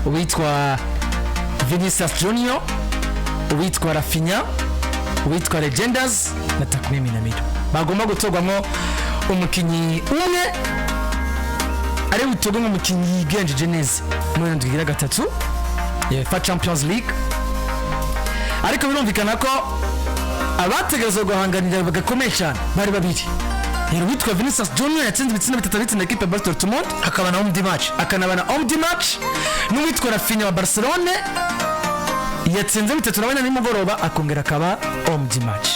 Uwitwa Vinicius Junior, uwitwa Raphinha, uwitwa Reijnders na Takumi Minamino bagomba gutorwamo umukinnyi umwe ari butorwe nk'umukinnyi yigenjeje neza muri ndwi igira gatatu ya UEFA Champions League. Ariko birumvikana ko abategerezwa guhanganira bagakomeye cyane bari babiri: yari uwitwa Vinicius Junior yatsinze ibitsindo bitatu abitsinda equipe ya Borussia Dortmund, akaba na homme du match, akanaba na homme du match, n'uwitwa Raphinha wa Barcelone yatsinze bitatu nawe nimugoroba, akongera akaba homme du match.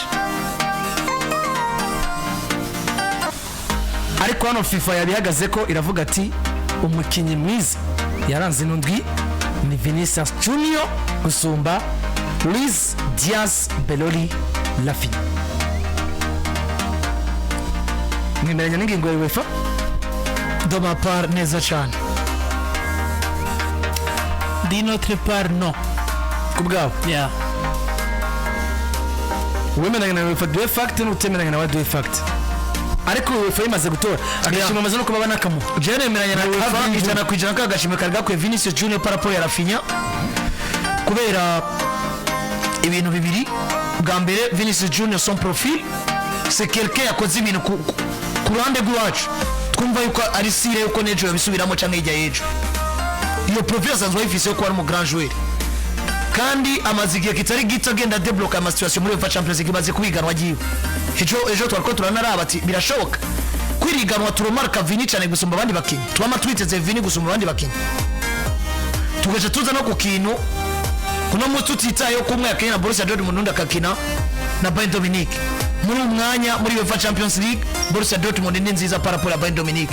Ariko hano FIFA yabihagaze ko iravuga ati umukinnyi mwiza yaranze ino ndwi ni Vinicius Junior gusumba Luis Diaz, Beloli, Raphinha. Mwemeranya n'ingingo ya UEFA? De ma part, neza cyane. De notre part, non. Ku bwabo? Yeah. Uwemeranya na UEFA duhe fact, n'utemeranya nawe duhe fact. Ariko UEFA imaze gutora agashimwe, amaze no kuba banakamuha. Jewe nemeranya na UEFA UEFA 100% ko agashimwe kari gakwiye Vinicius Junior par rapport ya Raphinha, kubera ibintu bibiri. Bwa mbere, Vinicius Junior, son profil, c'est quelqu'un yakoze ibintu ku ruhande rw'iwacu twumva yuko ari sûr yuko n'ejo yabisubiramo cyangwa hirya y'ejo. Iyo profil asanzwe ayifise yo kuba ari umu grand joueur, kandi amaze igihe kitari gito agenda debloka ama situation muri UEFA Champions League. Imaze kubiganwa agiwe ejo ejo twariko turanaraba ati birashoboka kwiriganwa turomarka Vini cyane gusumba abandi bakinnyi, twama twiteze Vini gusumba abandi bakinnyi. Tugaca tuza no ku kintu uno munsi tutitayeho ko umwe yakina na Borussia Dortmund, undi akakina na Bayern Munich. Muri uyu mwanya muri UEFA Champions League, Borussia Dortmund ni nziza par rapport ya Bayern Munich.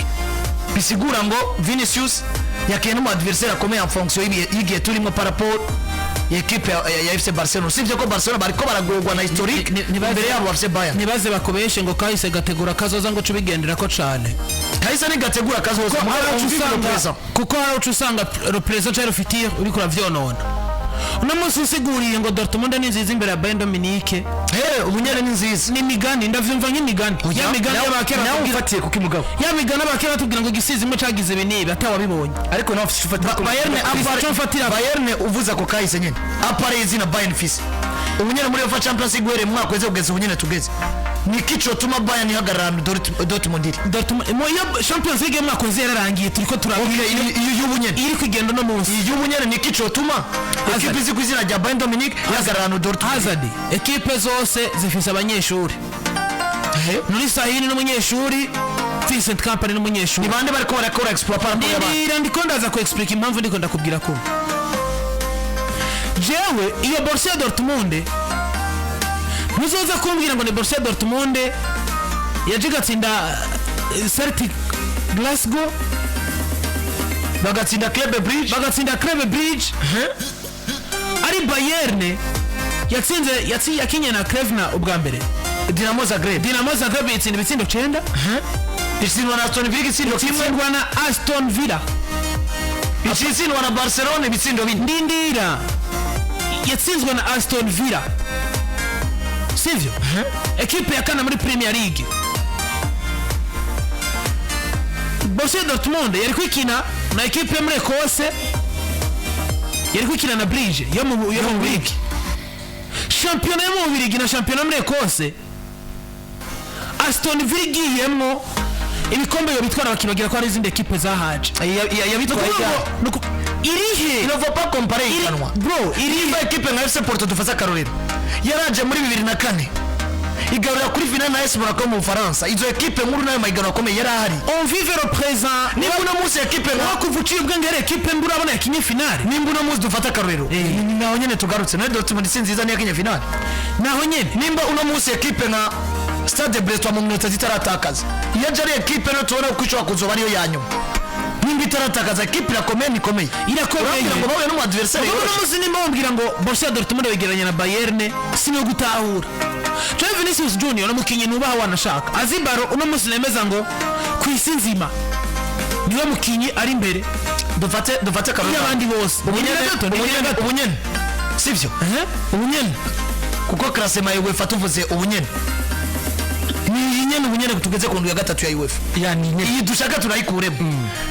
Bisigura ngo Vinicius yakiye n'umu adversaire akomeye en fonction y'igihe turimo par rapport ya équipe ya FC Barcelona, usibye ko Barcelona bariko baragorwa na historique imbere yabo bafise Bayern. Ntibaze bakubeshe ngo kahise gategura kazoza, ngo ubigendera ko cane. Kahise ntigategura kazoza. Ko mugabo hari uca wumva ibiro usanga présent. Kuko hari uca usanga le présent cyangwa le futur uriko uravyonona. Uno munsi usiguriye ngo Dortmund ni nziza imbere ya Bayern Munich. Hey, ubunyene ni nziza. Ni imigani, ndavyumva nk'imigani, ya migani y'abakera Nawe batubwira. ufatiye kuko imugabo Ya migani abakera batubwira ngo igisizi imwe cagize ibi n'ibi atawabibonye. Ariko nawe ufite ufatiye Bayern Ufite ico mfatira. Bayern uvuze ako kahise nyene, à part izina Bayern fise ubunyene muri UEFA Champions League uhereye mu mwaka weze kugeza ubunyene tugeze, niki cotuma Bayern ihagarara ahantu Dortmund iri? Dortmund mu iyo Champions League y'umwaka weze yararangiye, turiko Okay, iyo y'ubunyene iri kugenda no munsi. Iyi y'ubunyene, niki cotuma ekipe izi ku izina rya Bayern Munich ihagarara ahantu Dortmund iri? Hazard, ekipe zose zifise abanyeshuri. Nuri Sahini n'umunyeshuri, Vincent Kompany n'umunyeshuri. Ni bande bariko barakora exploit par rapport y'abandi? Ndindira, ndiko ndaza ku explique impamvu ndiko ndakubwira ko jewe iyo Borussia Dortmund, ntuzoza kumbwira ngo ni Borussia Dortmund yaje igatsinda Celtic Glasgow, bagatsinda Club Brugge, bagatsinda Club Brugge, ari Bayern yatsinze yakinye na Crvena ubwa mbere. Dinamo Zagreb. Dinamo Zagreb itsinda ibitsindo 9. Itsindwa na Aston Villa igitsindo kimwe. Itsindwa na Aston Villa. Itsindwa na Barcelona ibitsindo bine. Ndindira, yatsinzwe na Aston Villa, sivyo? Ekipe ya kane muri Premier League. Borussia Dortmund yari kwikina na ekipe yo muri Ekose, yari kwikina na Brugge yo mu Bubiligi. Shampiyona yo mu Bubiligi na shampiyona yo muri Ekose, Aston Villa igiyemwo ibikombe bitwara, bakibagira ko hari izindi ekipe zahaje. Yabitwaye. Ni ukuvuga ngo irihe? Il ne faut pas comparer ihiganwa. Bro, irihe? Nimba ekipe nka FC Porto, dufate akarorero, yaraje muri 2004 igarura kuri finale na AS Monaco mu Bufaransa, izo ekipe nkuru nayo mahiganwa akomeye yari ahari. On vive le présent. Nimba uno munsi ekipe nka Wowe kuva uciye ubwenge, hari ekipe mbi urabona yakinye finale? Nimba uno munsi dufate akarorero, ni naho nyene tugarutse nayo Dortmund si nziza niyakinye finale. Naho nyene. Nimba uno munsi ekipe nka Stade Brestois mu minota itaratakaza, iyo aje ari ekipe no tubona ko ishobora kuzoba ariyo ya nyuma, nimba itaratakaza, ekipe irakomeye, nikomeye. Irakomeye. Urambwira ngo bahuye n'umu adversaire Ubwo uno yoroshe. munsi nimba bambwira ngo Borussia Dortmund begeranya na Bayern, si gutahura. Joe Vinicius Junior ni umukinnyi nubaha, wanashaka azi ballon. Uno munsi nemeza ngo ku isi nzima niwe mukinnyi ari imbere Dufate akarorero y'abandi bose. Ubunyene. Ndindira gato, ndindira Ubunyene. gato. Ubunyene, sivyo? Ubunyene, kuko classement ya UEFA tuvuze ubunyene ni iyi nyene, ubunyene tugeze ku ndwi ya gatatu ya UEFA. Yani nyine. Iyi dushaka turayikuremo,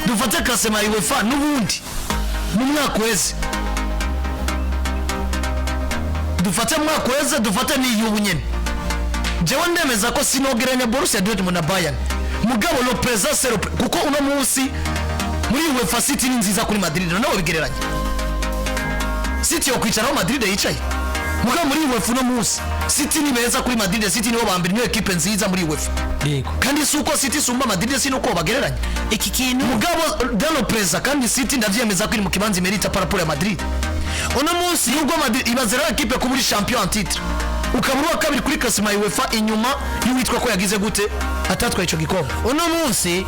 dufate classement ya UEFA n'ubundi. Mu mwaka uheze, dufate mu mwaka uheze, dufate n'iy'ubu nyene, jewe ndemeza ko sinogeranya Borussia Dortmund na Bayern, mugabo le présent c'est le kuko uno munsi muri UEFA City ni nziza kuri Madrid. Nawe bigereranya City yo kwicaraho Madrid yicaye, mugabo muri UEFA uno munsi City ni beza kuri Madrid. City nibo ba mbere, niyo ekipe nziza muri UEFA. Kandi si uko City isumba Madrid, si nuko bagereranya Iki kintu mugabo dans le présent, kandi City ndavyemeza ko iri mu kibanza imerita par rapport ya Madrid uno munsi. Nubwo Madrid, ibaze rero ekipe kuba uri champion en titre, ukaba uri uwa kabiri kuri classement ya UEFA inyuma y'uwitwa ko yagize gute atatwaye ico gikombe. Uno munsi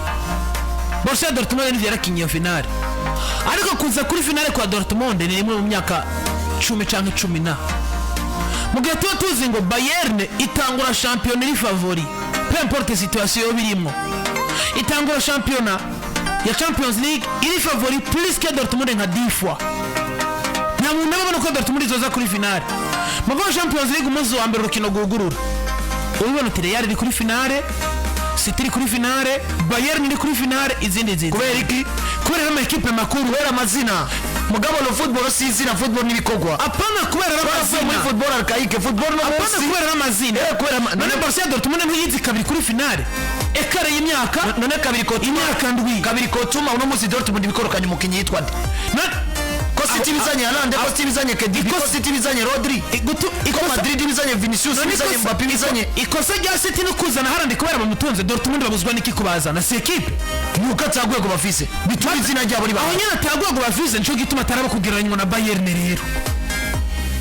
Borussia Dortmund nivyo yarakinye iyo finale, ariko kuza kuri finale kwa Dortmund ni rimwe mu myaka 10 canke 10 na mu gihe tuba tuzi ngo Bayern itangura shampiyona iri favori, peu importe situation yoba irimo, itangura shampiyona ya Champions League iri favori plus que Dortmund nka 10 fois. Nta muntu abona ko Dortmund izoza kuri finale. Mugabo Champions League, umunsi wa mbere urukino rwugurura, ubibona uti Real iri kuri finale, City iri kuri finale, Bayern iri kuri finale, izindi nziza. Kubera iki? Kubera amakipe makuru. Kubera amazina. Mugabo le football si izina, football n'ibikorwa. Apana kubera Twaravuye muri n'amazina. football archaïque, football no Apana munsi kubera n'amazina. Kubera None Borussia Dortmund ntiyizi kabiri kuri finale, écart y'imyaka None kabiri ko imyaka 7. Kabiri kotuma uno munsi Dortmund ibikorokanya umukinyi yitwa nde? Ko City bizanye Haaland, ko City bizanye KDB, ko City bizanye Rodri, ko Madrid bizanye Vinicius, bizanye Mbappe, bizanye Ikosa rya City no kuzana Haaland kubera bamutunze. Dortmund babuzwa n'iki kubazana? Si ekipe? Nuko atagwego bafise bituma izina ryabo riba Aho nyine atagwego bafise, nico gituma ataraba kugereranywa na Bayern. Rero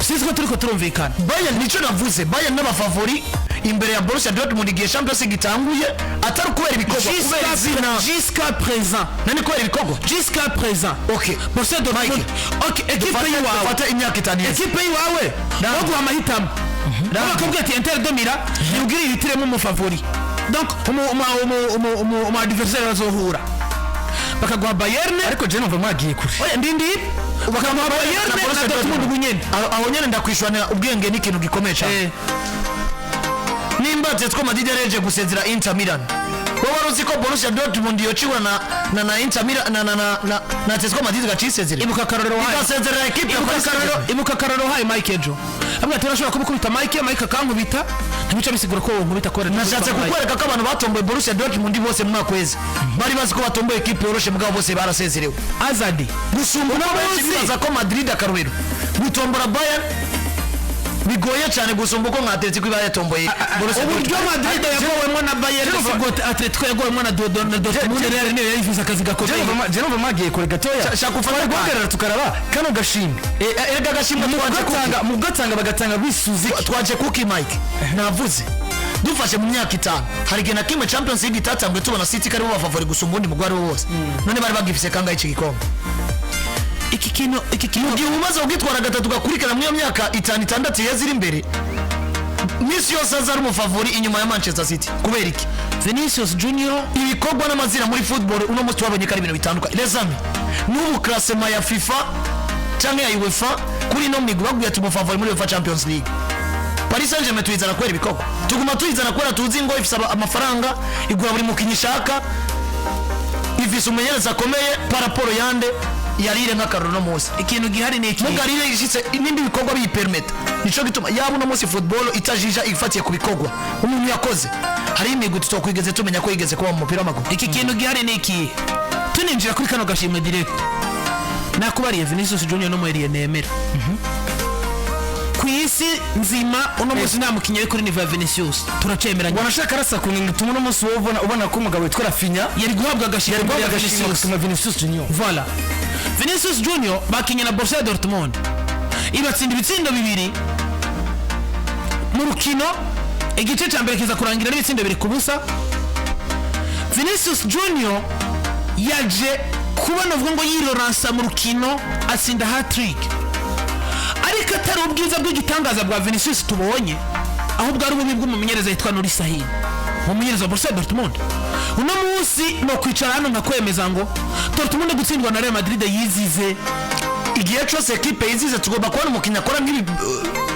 sinzi ko turiko turumvikana. Bayern, nico navuze, Bayern n'abafavori imbere ya Borussia Dortmund igihe Champions League itanguye, atari ukubera ibikorwa, kubera izina. Jusqu'à présent. Nani, kubera ibikorwa. Jusqu'à présent. Okay. Borussia Dortmund, Mike. OK, ekipe y'iwawe. Dufate imyaka 5 iheze. Ekipe y'iwawe baguha amahitamo, bakubwira ati Inter de Milan ntibwire yihitiremo umufavori, donc umu adversaire bazohura, bakaguha Bayern. Ariko je numva mwagiye kure. Oya, ndindi, bakaguha Bayern na Dortmund ubu nyene. Aho nyene ndakwishwanira ubwenge n'ikintu gikomeye cyane. Nimba Atletico Madrid yareje gusezera Inter Milan, wowe wari uzi ko Borussia Dortmund yocibwa na Inter Milan na Atletico Madrid gacisezerera? Ibuka akarorero wahaye. Igasezerera ekipe ya Ibuka Paris akarorero. Saint-Germain. Ibuka akarorero wahaye Mike ejo, avuga ati urashobora kumukubita Mike, Mike akankubita, ntibica bisigura ko wowe nkubita kubera Nashatse kukwereka ko abantu batomboye Borussia Dortmund bose mu mwaka weze bari bazi ko batomboye ekipe yoroshe, mugabo bose barasezerewe. Azadi. Gusumba uko benshi bibaza ko Madrid, akarorero, gutombora Bayern bigoye cyane gusumba uko nka Atletico iba yatomboye Borussia Uburyo Dortmund. Madrid yagowemo na Bayern sibwo Atletico yagowemo na Dortmund. Real niyo yari ifise akazi gakomeye. Je numva mwagiye kure gatoya. Shaka ufate. Twari guhagarara tukaraba kano gashimwe. Erega agashimwe twaje kuki? Mugatanga, mugatanga, bagatanga bisuze iki? Twaje kuki, Mike? Navuze dufashe mu myaka 5, hari igihe na kimwe Champions League itatangwe tubona City ko aribo bafavori gusumba undi mugwi ari wo wose. None bari bagifise kangahe iki gikombe? Iki kintu Mu gihe umaze kugitwara gatatu gakurikira muri iyo myaka 5, 6 iheze iri imbere, minsi yose aza ari umufavori inyuma ya Manchester City. Kubera iki? Vinicius Junior. Ibikorwa n'amazina muri football uno munsi twabonye ko ari ibintu bitandukanye, les amis. N'ubu classement ya FIFA cyangwa ya UEFA kuri ino migwi, babwiye ati umufavori muri UEFA Champions League Paris Saint-Germain, tuyizana kubera ibikorwa? Tuguma tuyizana kubera tuzi ngo ifise amafaranga, igura buri mukinnyi ishaka, ifise umumenyereza akomeye par rapport yande yarire nk'akaroro no munsi. Ikintu gihari ni iki? Mugarire ishitse n'indi bikorwa biyipermeta, nico gituma yaba uno munsi football itajija ifatiye ku bikorwa umuntu yakoze, hari imigwi tutokwigeze tumenya ko yigeze kuba mu mupira w'amaguru. Iki kintu gihari ni iki? Tuninjira kuri kano gashimwe direct, nakubariye Vinicius Junior no mweriye nemera ku isi nzima uno munsi nta mukinnyi ari kuri niveau ya Vinicius, turacemeranya. Wanashaka arasa ku ngingo ituma uno munsi wowe ubona ko umugabo witwa Rafinha Yari guhabwa agashimwe yari imbere guhabwa ya agashimwe Vinicius. gusumba Vinicius Junior. Voilà, Vinicius Junior bakinye na Borussia Dortmund, ibatsinda ibitsindo bibiri mu rukino, igice cya mbere kiza kurangira n'ibitsindo 2-0. Vinicius Junior yaje kubona avuga ngo yiroransa mu rukino, atsinda hat-trick, ariko atari ubwiza bw'igitangaza bwa Vinicius tubonye, ahubwo ari ububi bw'umumenyereza yitwa Nuri Sahin, umumenyereza wa Borussia Dortmund. Uno munsi no kwicara hano nkakwemeza ngo Dortmund gutsindwa na Real Madrid yizize. Igihe cyose ekipe yizize, tugomba kubona umukinnyi akora nk'ibi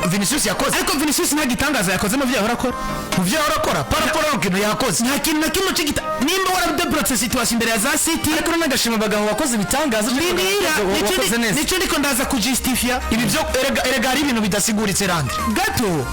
Vinicius yakoze. Ariko Vinicius nta gitangaza yakoze mu byo yahora akora. Mu byo yahora akora par rapport y'urukino yakoze. Nta kintu na kimwe cy'igita Nimba waradébloqué situation imbere ya za City, Ariko n'agashima bagabo wakoze ibitangaza, ndindira, wakoze neza. Nico ndiko ndaza kujustifia. Ibi byo erega hari ibintu bidasiguritse, Landry. Gato.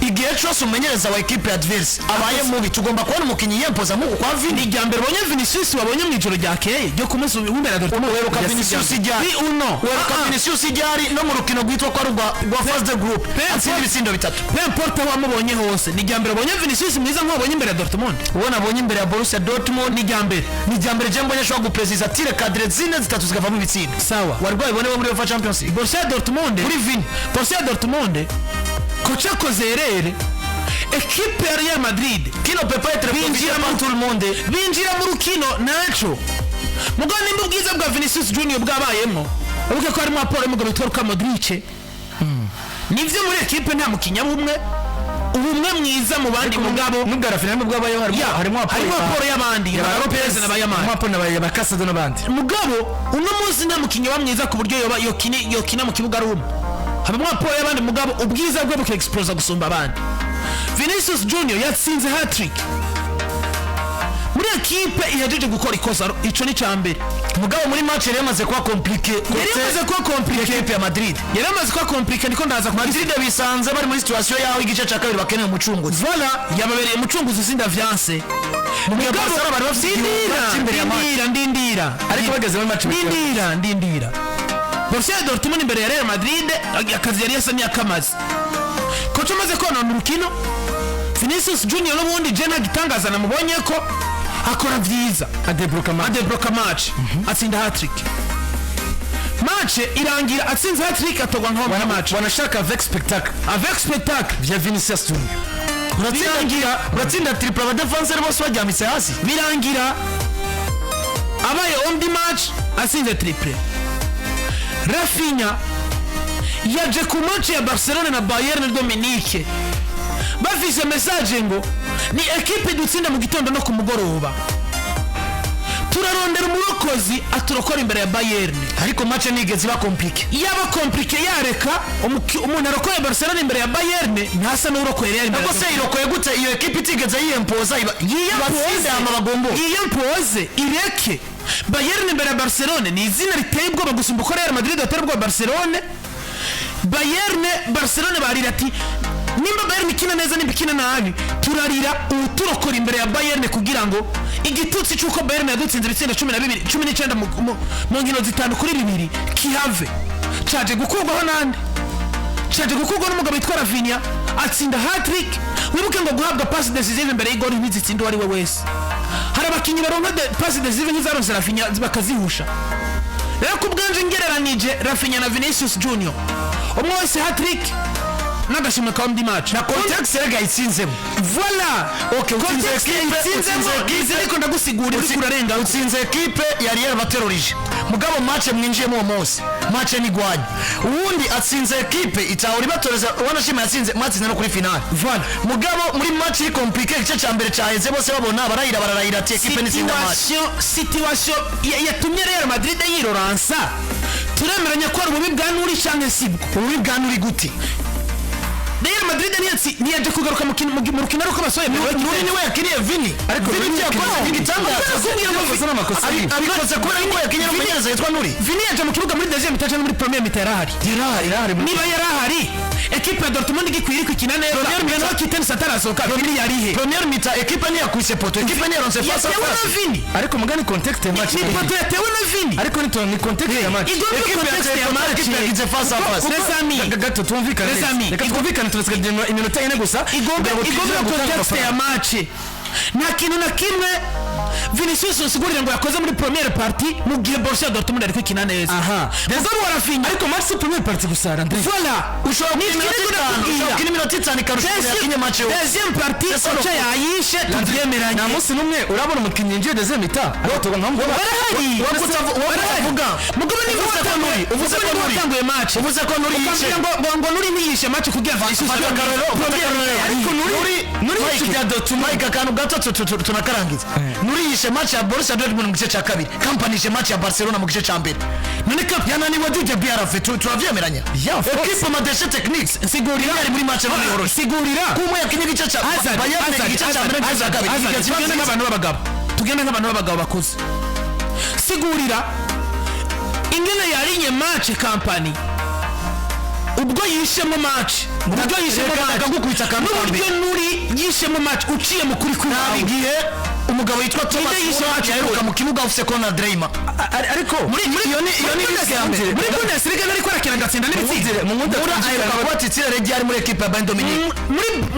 Igihe cyose umumenyereza wa ekipe adverse abaye mubi, tugomba kubona umukinnyi yempoza nk'uku kwa Vini. Ni irya mbere ubonye Vinicius wabonye mu ijoro ryakeye ryo ku munsi w'imbere ya Dortmund. Uheruka Vinicius ijyari? Ni uno. Uheruka Ah, ah. Vinicius ijyari no mu rukino rwitwa ko ari urwa phase de groupe atsinda ibitsindo bitatu? Peu importe aho wamubonye hose, ni irya mbere ubonye Vinicius mwiza nk'uwabonye imbere ya Dortmund. Uwo nabonye imbere ya Borussia Dortmund Ni irya mbere. Ni irya mbere je mbonye ashobora gupresiza tir cadré zine, zitatu zikavamo ibitsindo. Sawa. Wari bwabibone bo muri UEFA Champions League? Borussia Dortmund Kuri Vini. Borussia Dortmund, koca akoze erreur, ekipe ya Real Madrid Qui ne peut pas être Binjira profité par tout le monde. Binjira mu rukino naco. Mugabo nimba ubwiza bwa Vinicius Junior bwabayemo, ubuke ko harimo apport y'umugabo witwa Luka Modric. Nivyo, muri ekipe nta mukinnyi aba umwe, ubumwe mwiza mu bandi, mugabo Nubwo Raphinha nubwo abayeho, harimo Ya, harimo harimo apport y'abandi nka Lopez na Bayamani. Harimo apport na ba Casado n'abandi. Mugabo uno munsi nta mukinnyi wa mwiza ku buryo yoba yokina mu kibuga ari umwe. Habamo apport y'abandi, mugabo ubwiza bwe bukexplosa gusumba abandi. Vinicius Junior yatsinze hat-trick muri ekipe ihejeje gukora ikosa. Ico ni ca mbere. Mugabo muri match yari yamaze kuba compliqué. Yari yamaze kuba compliqué. Ekipe ya Madrid Yari yamaze kuba compliqué, niko ndaza ku Madrid bisanze bari muri situation yaho igice cya kabiri bakeneye umucunguzi. Voilà, yababereye umucunguzi, sinda vyanse. Mu gihe Barcelona bari bafite ndindira, igihombo cy'imbere ya match. Ndindira, ndindira. Ariko bageze muri match Ndindira, ndindira. Borussia Dortmund imbere ya Real Madrid, akazi yari yasa n'iyakamaze. Coach amaze konona urukino, Vinicius Junior n'ubundi je nta gitangaza namubonye ko akora vyiza. Adebloka match. Adebloka match, atsinda hat-trick, match irangira atsinze hat-trick, atogwa nka match. Wanashaka avec spectacle. Avec spectacle. Vya Vinicius Junior. Uratsinda, uratsinda triple, abadefenseur bose bajyamitse hasi. Birangira abaye homme du match, atsinze triple. Raphinha yaje ku match ya Barcelone na Bayern Dominique bafise message ngo ni ekipe dutsinda mu gitondo no ku mugoroba, turarondera umurokozi aturokora imbere ya Bayern. Ariko match nigeze iba compliqué. Yaba compliqué, yareka umuntu arokoye Barcelone imbere ya Bayern ntasa n'urokoye Real imbere ya Nubwo se irokoye gute iyo ekipe itigeze yiyempoza iba ibatsinda ama bagombo? Yiyempoze, ireke Bayern imbere ya Barcelone. Ni izina riteye ubwoba gusumba uko Real Madrid atera ubwoba Barcelone. Bayern, Barcelone barira ati nimba Bayern ikina neza, nimba ikina nabi, turarira uturokora imbere ya Bayern, kugira ngo igitutsi cy'uko Bayern yadutsinze ibitsinda 12, 19 mu nkino zitanu kuri bibiri kihave. Caje gukurwaho nande? Caje gukurwaho n'umugabo witwa Raphinha, atsinda hat-trick. Wibuke ngo guhabwa passe décisive imbere y'igori ntizitsinda uwo ari we wese. Hari abakinnyi baronka passe décisive nk'izaronse Raphinha bakazihusha. Rero ku bwanje, ngereranije Raphinha na Vinicius Junior, umwe wese hat-trick n'agashimwe ka homme du match Na contexte rega itsinzemo. Voilà. Okay, utsinze Contexte ekipe, itsinzemo. utsinze ekipe. Izi ariko ndagusigurira, uriko urarenga. Utsinze ekipe yari yarabaterorije, mugabo match mwinjiyemo uwo munsi, match ni gwanyu. Uwundi atsinze ekipe itahora ibatoreza, wanashima yatsinze, mwatsinze no kuri finale. Voilà. Mugabo muri match iri compliqué, igice cya mbere cyaheze bose babona barayira, bararayira ati ekipe nitsinda match. Situation yatumye Real Madrid yiroransa, turemeranya ko ari ububi bwa Nuri canke sibwo? Ububi bwa Nuri gute? Real Madrid ntiyaje kugaruka mu rukino ariko basohoye. Nuri niwe yakiniye Vini. Ariko Vini Vini ibyo yakoze yakiniye. n'igitangaza. Nakubwira ngo Yakoze n'amakosa yiwe. Abikoze kubera yuko yakiniye n'umumenyereza yitwa Nuri. Vini yaje mu kibuga muri deuxième mi-temps cyangwa muri première mi-temps? Yarahari. Yarahari. Niba yarahari, ekipe ya Dortmund igikwiye iri gukina neza, Benoit Kitens atarasohoka, Vini yarihe? Première mi-temps ekipe ntiyakubise poteau, ekipe ntiyaronse face à Yatewe na face. Vini. Ariko mugani contexte ya match. Ni poteau yatewe na Vini. Ariko ni contexte ya match. Igomba Ekipe contexte yateye ya poteau, match. ekipe yagize face à face. Les amis. Gato twumvikane Les neza. amis. Reka twumvikane, turasigaje iminota 4 gusa Igomba kugira ngo igomba twinjire mu gutanga contexte ya amafaranga. match. Nta kintu na kimwe Vinicius usigurira ngo yakoze muri première partie mu gihe Borussia Dortmund ariko ikina neza. Aha. Mugabo wa Raphinha Ariko match si première partie gusa, Landry. Voilà. Ushobora gukina iminota 5, ushobora gukina iminota 5 ikarusha umuntu yakinye match yose. Deuxième partie C'est ça, koca le- yayishe, tubyemeranye. Nta munsi n'umwe urabona umukinnyi yinjiye deuxième mi-temps agatorwa nka mugabo. Barahari. Wowe utavuga. Mugabo niba Uvuze ko watanguye, Nuri, uvuze ko mugabo niba Nuri. watanguye match Uvuze ko Nuri yishe. ukambwira ngo Nuri ntiyishe match kugira Vinicius Fata akarorero, fata akarorero. Ariko Nuri Mike, yishe bya Dortmund. Mike, akantu gato tunakarangiza. Nuri yishe match ya Borussia Dortmund mu gice cya kabiri, Kompany yishe match ya Barcelona mu gice cya mbere. None ka Yananiwe du début à la fin, turavyemeranya. Yeah, of course. Equipe ma déchet technique Sigurira. yari muri match none yoroshe Sigurira. kumwe yakinye igice cya Hazard, Bayern Hazard, igice cya mbere n'igice cya Hazard, kabiri. Hazard, Igeze tugende iba nk'abantu b'abagabo. Tugende nk'abantu b'abagabo bakuze. Sigurira ingene yarinye match Kompany, ubwo yishemo match, ubwo yishemo Reka match ndagukubita akantu ka n'uburyo mbere. Nuri yishemo match uciye mu kuri Naba kwawe. igihe umugabo witwa Thomas Ninde yishe Muller match? yaheruka mu kibuga ufise Konrad Laimer. Ariko muri Iyo ni risque ya mbere. Muri Bundesliga ariko arakina agatsinda n'ibitsinda. Mu nkunde. Muller aheruka kuba titulaire ryari muri equipe ya Bayern Dominique?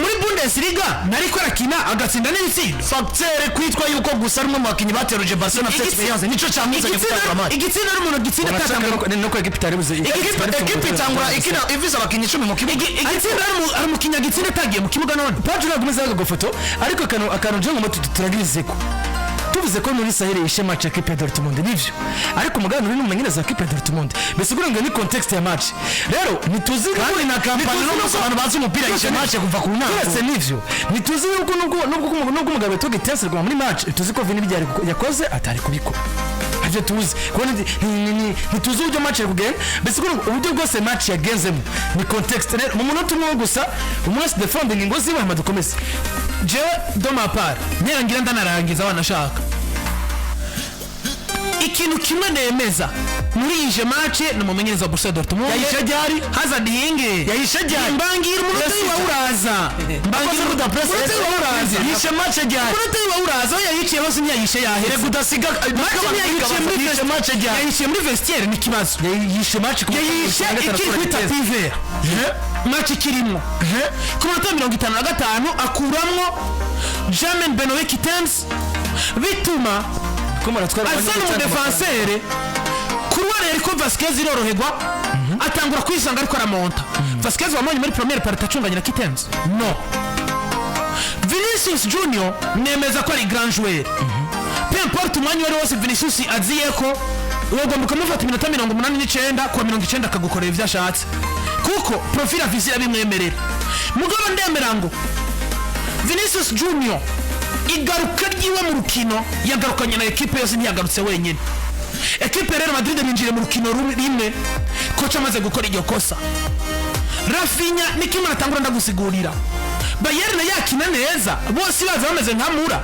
Muri Bundesliga nariko arakina agatsinda n'ibitsinda. Facteur kwitwa yuko gusa ari umwe mu bakinnyi bateruje Barcelona afite experience, nico camuzanye gutangura match. Igitsina ari umuntu gitsinda atatanga. Nuko ekipe itari buze. Equipe itangura ikina ifise abakinnyi 10 mu kibuga. Igitsinda ari umukinnyi agitsinda atagiye mu kibuga none. Patrick ntabwo umeze nk'agafoto, ariko akantu nje ngo turagirize ko tuvuze ko muri Sahel yishe match ya equipe ya Dortmund, nivyo, ariko umugabo uri n'umumenyereza wa equipe ya Dortmund, bisigura ngo ni context ya match. Rero ntituzi Kandi na Kompany no gusa abantu bazi umupira, yishe match kuva ku ntango. Twese nivyo, ntituzi yuko nubwo umugabo witwa Gittens rwa muri match, tuzi ko Vini byari yakoze atari kubikora, ibyo tuzi kuko ntituzi uburyo match iri kugenda. Mbese ko uburyo bwose match yagenzemo ni context. Rero mu munota umwe gusa, umunsi defending ingo ziwe, hama dukomeze. Jewe de ma part nterangira ndanarangiza, wanashaka ikintu kimwe nemeza muri iyi match ni umumenyereza wa Borussia Dortmund. Yayishe ryari? Hazard hinge. Yayishe ryari? Mbangira umunota wiwe uraza, mbangira umunota wiwe uraza. Yishe match ryari? Umunota wiwe uraza, aho yayiciye hose ntiyayishe yaheze. Reka udasiga. Match ntiyayiciye muri Yishe match ryari? Yayiciye muri vestiaire, ni ikibazo. Yishe match ku Yayishe ikiri kuri tapis vert, match ikirimo ku minota 55, akuramwo Jermaine Benoit Gittens, bituma azana umudefansere kuruwari yariko Vasquez iroroherwa, atangura kwisanga ariko aramonta. Vasquez wamubonye muri première partie acunganye na Gittens? No. Vinicius Junior nemeza ko ari grand joueur, peu importe umwanya uwo ari wose Vinicius aziyeko, ugomba ukamufata iminota 89 kuwa 90 akagukorera ibyo ashatse, kuko profil afise irabimwemerera. Mugabo ndemera ngo Vinicius Junior igaruka ryiwe mu rukino yagarukanye na ekipe yose, ntiyagarutse wenyine. Ekipe Real Madrid binjire mu rukino rimwe coach amaze gukora iryo kosa. Raphinha ni kimwe natangura ndagusigurira, Bayern yakina neza, bose baza bameze nka mura.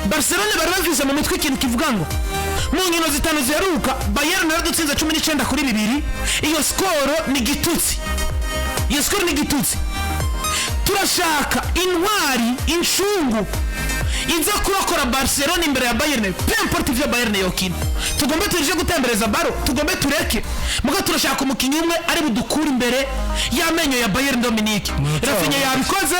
Barcelona bari bafise mu mitwe ikintu kivuga ngo mu nkino zitanu ziheruka Bayern yaradutsinze 19-2, iyo score ni gitutsi, iyo score ni gitutsi. Turashaka intwari, incungu iza kurokora Barcelona imbere ya Bayern, peu importe ivyo Bayern yokina. Tugombe turije gutembereza baro, tugombe tureke muga turashaka umukinnyi umwe ari budukure imbere y'amenyo ya Bayern. Dominique Raphinha yabikoze,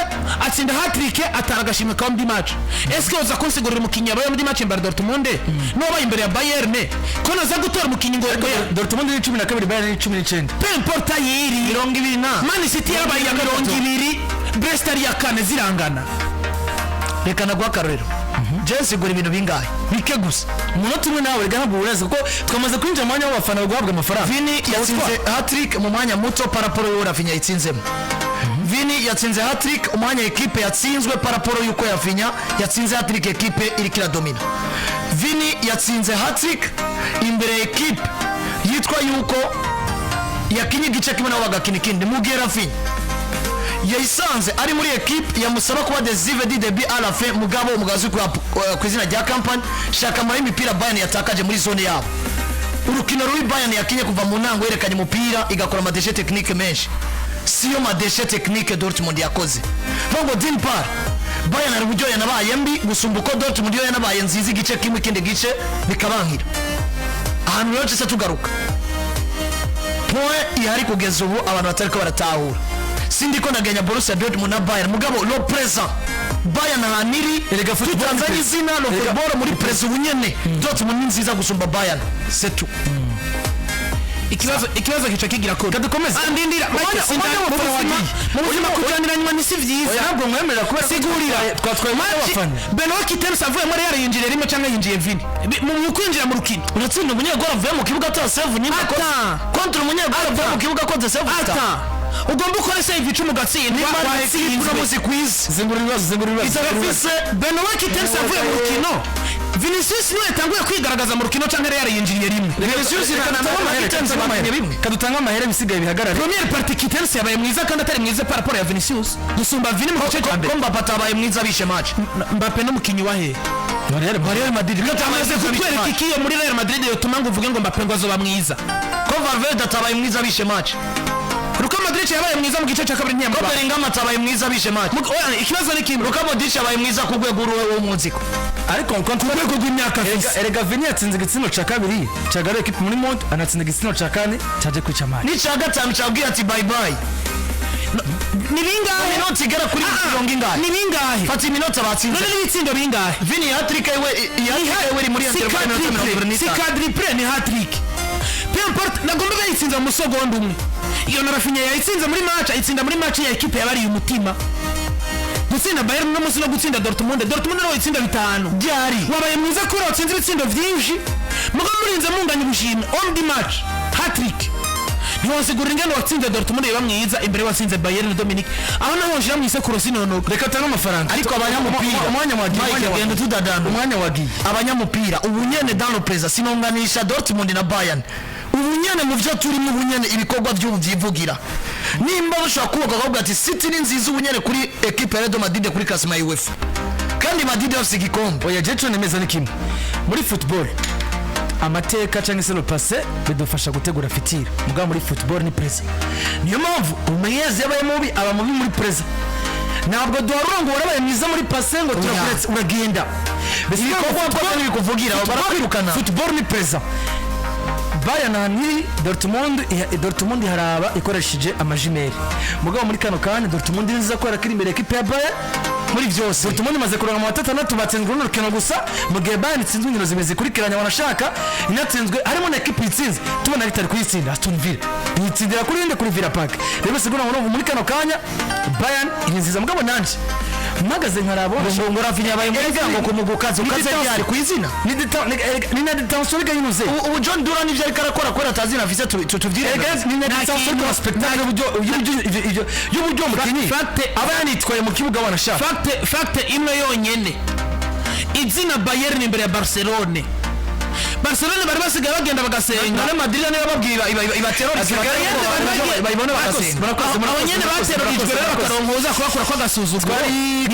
atsinda hat-trick, atara agashimwe ka muri match. Eske uza kunsigurira umukinnyi yabaye muri match imbere ya Dortmund n'uwabaye imbere ya Bayern, ko naza gutora umukinnyi ngo Dortmund ni 12, Bayern ni 19. Peu importe ayiri. 20 na Man City yarabaye iya 20, Brest ari iya kane, zirangana. Reka naguha akarorero. Jesi, igura ibintu bingahe? Bike gusa. Umunota umwe nawe, reka ntabwo urazi kuko twamaze kwinjira mu mwanya w'abafana guhabwa amafaranga. Vini yatsinze hat-trick mu mwanya muto par rapport y'uwo Raphinha yatsinzemo. Vini yatsinze hat-trick umwanya ekipe yatsinzwe par rapport y'uko Raphinha yatsinze hat-trick ekipe iriko iradomina. Vini yatsinze hat-trick imbere ya ekipe yitwa yuko yakinye igice kimwe nabo bagakina ikindi, mu gihe Raphinha yayisanze ari muri ekipe yamusaba kuba décisif du début à la fin. Mugabo umugabo uzwi ku izina rya Kompany, shaka amara imipira Bayern yatakaje muri zone yabo. Urukino ruri Bayern yakinye kuva mu ntango, yerekanye umupira, igakora ama déchets techniques menshi, siyo ma déchets techniques Dortmund yakoze. Ngo d'une part Bayern hari uburyo yanabaye mbi gusumba uko Dortmund yo yanabaye nziza igice kimwe, ikindi gice bikabankira. Ahantu rero tuce tugaruka, point ihari kugeza ubu abantu batariko baratahura, sindi ko ndagenya Borussia Dortmund na Bayern, mugabo le présent Bayern ahantu iri, Erega football tutanzanye ni izina le football muri présent, ubu nyene Dortmund ni nziza gusumba Bayern, c'est tout. Ikibazo kica kigira ko Kadukomeze. Andindira. Umwanya- umwanya w'abafana wagiye. Mu buzima kujaniranywa ni si vyiza. Ntabwo mwemerera kubera ko Sigurira. twatwaye umwanya w'abafana. Benoit Gittens avuye muri Real yinjiriye rimwe cyangwa yinjiye Vini mu kwinjira mu rukino? Uratsinda umunyegoro avuye mu kibuga ata save nimba Ata. contre umunyegoro avuye mu kibuga akoze save. Ata ugomba ukore save 10 ugatsindwa, Nimba watsinzwe. uramuzi kwiza. Zengura ibibazo, zengura ibibazo. Itafise Benoit Gittens avuye mu rukino. Vinicius niwe yatanguye kwigaragaza mu rukino canke Real yinjiriye rimwe? Vinicius Reka na dutange amahera, Gittens reka dutange bakinye amahera. bimwe. Reka dutange amahera, ibisigaye bihagarare. Première partie Gittens yabaye mwiza kandi atari mwiza par rapport ya Vinicius, gusumba Vini mu gice cya mbere. Ko Mbappe atabaye mwiza bishe match? Mbappe n'umukinyi wa he? Real Madrid. Amaze kutwereka iki iyo muri Real Madrid yotuma ngo uvuge ngo Mbappe ngo azoba mwiza? Ko Valverde atabaye mwiza bishe match? Luka Modric yabaye mwiza mu gice cya kabiri, Ko ntiyambaye. Bellingham atabaye mwiza bishe match? Oya, ikibazo ni kimwe. Luka Modric abaye mwiza ku rwego rw'umuziko. Ariko Ku rwego rw'imyaka afise. Erega Vini yatsinze igitsina cya kabiri cyagaruye ekipe muri monde, anatsinda igitsina cya kane cyaje kwica match. N'icya gatanu cyabwiye ati bye bye. Ni bingahe? Iminota igera kuri mirongo ingahe? Ni bingahe? Fata iminota batsinze. None n'ibitsindo bingahe? Vini hat-trick yiwe, iyi hat-trick yiwe iri muri Si interval y'iminota mirongo ibiri quadruple, si n'itanu. quadruple, ni hat-trick, peu importe. Nagomba yayitsinze mu musogonda umwe iyo na Raphinha yayitsinze muri match, ayitsinda muri match ya ekipe yabariye umutima. Gutsinda Bayern no munsi no gutsinda Dortmund nawe itsinda bitanu Byari wabaye mwiza kuri watsinze ibitsindo byinshi, mugabo murinze munganya ubushimwe on the match hat-trick, ntiwasigurira ingene watsinze Dortmund yaba mwiza imbere watsinze Bayern. Dominic, aho naho washira mu isekuro sinonoka. Reka tange amafaranga. Ariko abanyamupira, Umwanya wagiye. Mike, Umwanya genda wagiye. tudadana. Umwanya wagiye. Abanyamupira ubu nyene dans le présent, sinunganisha Dortmund na Bayern. Ubu nyene mu byo turimo, ubu nyene ibikorwa by'ubu byivugira. Nimba bashobora kubaka bakavuga ati City ni nziza ubu nyene kuri equipe ya Real Madrid kuri classement ya UEFA, kandi Madrid bafise igikombe. Oya, jewe nemeza ni kimwe: muri football amateka cyangwa se le passé bidufasha gutegura futur, mugabo muri football ni présent. Niyo mpamvu umumenyereza yabaye mubi aba mubi muri présent. Ntabwo duharura ngo warabaye mwiza muri passé ngo turakuretse uragenda. Ibikorwa wakoze ntibikuvugira, barakwirukana. Football ni présent. Bayern ahantu iri, Dortmund iharaba ikoresheje amajimeri, mugabo muri kano kanya Dortmund ni nziza kubera ko iri imbere ekipe ya Bayern muri byose. Dortmund imaze kuronka amanota 6, batsinzwe runo rukino gusa, mu gihe Bayern itsinzwe inkino zibiri zikurikiranye, wanashaka inatsinzwe harimo na ekipe itsinze tubona bitari kuyitsinda, Aston Villa yitsindira kuri inde? Kuri Villa Park. Rero sigura ngo muri kano kanya Bayern ni nziza, mugabo nanje mpagaze nkaraba Ngo Raphinha yabaye mwiza ngo kumugukaza ukaze ryari ku izina? Ni na détention bigahinuze. Ubu John Duran ivyo ariko arakora kubera atazina afise tuvyirengagize. Ni na détention kuri spectacle y'uburyo y'uburyo umukinyi aba yanitwaye mu kibuga, wanashaka. Fact imwe yonyene: izina Bayern imbere ya Barcelone, Barcelone bari basigaye bagenda bagasenga. None Madrid niyo babwira ibaterroriste bayibone bagasenga. Abo nyene baterorijwe rero bakaronka uza kubakura kw'agasuzuguro.